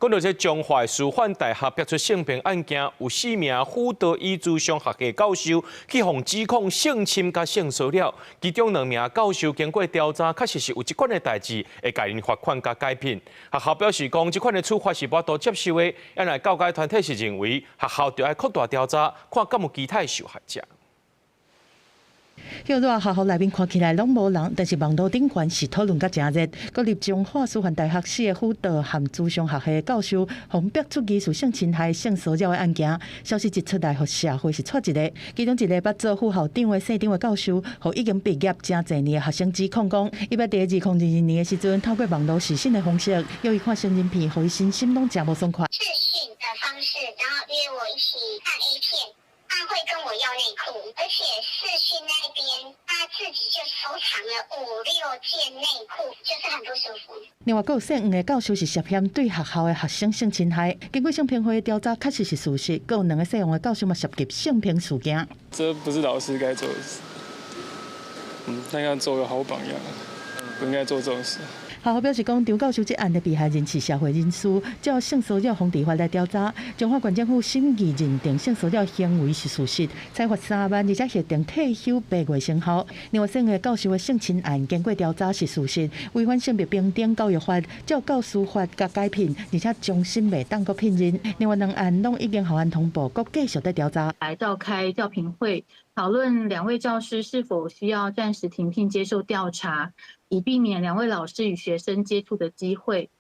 講到這彰化師範大學爆出性平案件，有四名輔導與諮商學系教授去予指控性侵佮性騷擾，其中兩名教授經過調查，確實是有這款的代誌，會共𪜶罰款佮解聘。學校表示講，這款的處罰是無法度接受的，啊若教改團體是認為學校著愛擴大調查，看敢有其他的受害者。歇熱學校內面看起來攏無人，但是網路頂懸是討論甲誠熱。國立彰化師範大學四个輔導和諮商學系教授，予爆出疑似性侵害、性騷擾的案件，消息一出來，予社會是掣一个。其中一个捌做副校長的姓張的教授，予已經畢業誠濟年的學生指控講，伊捌佇2022年的時陣，透過網路視訊的方式，約伊看成人片，予伊身心攏誠無爽快。視訊的方式，然後約我一起看 A 片。他會跟我要內褲，而且視訊那邊他自己就收藏了五六件內褲，就是很不舒服。另外，閣有姓黃的教授是涉嫌對學校的學生性侵害，經過性平會的調查，確實是事實。閣有兩个姓黃的教授嘛涉及性平事件。這不是老師該做的事。他應該做個好榜樣，不應該做這種事。學校表示講，張教授這案的被害人是社會人士，照性騷擾防治法來調查。彰化縣政府審議認定性騷擾行為是事實，裁罰3萬，而且核定退休8月生效。另外，姓的教授的性侵案經過調查是事實，違反性別平等教育法，照教師法共解聘，而且終身袂當閣聘任。另外兩案攏已經予阮通報，閣繼續佇調查。來召開教評會，討論兩位教師是否需要暫時停聘接受調查，以避免兩位老師與學生接觸的機會。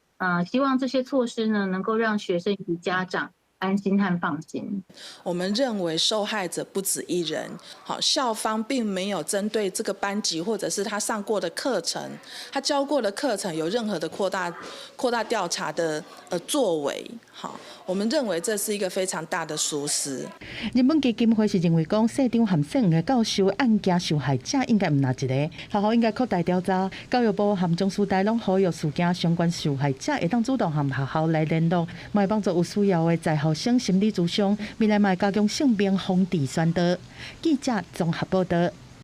希望這些措施呢，能夠讓學生以及家長安心和放心。我們認為受害者不止一人，好，校方並沒有針對這個班級或者是他上過的課程，他教過的課程有任何的擴大調查的作為，好，我們認為這是一個非常大的疏失。人本基金會是認為講，姓張和姓黃的教授案件受害者應該毋但一個，學校應該擴大調查。教育部和中師大攏呼籲事件相關受害者會當主動和學校來聯絡，嘛會幫助有需要的在校生心理諮商，未來嘛會加強性平防治宣導。記者綜合報道。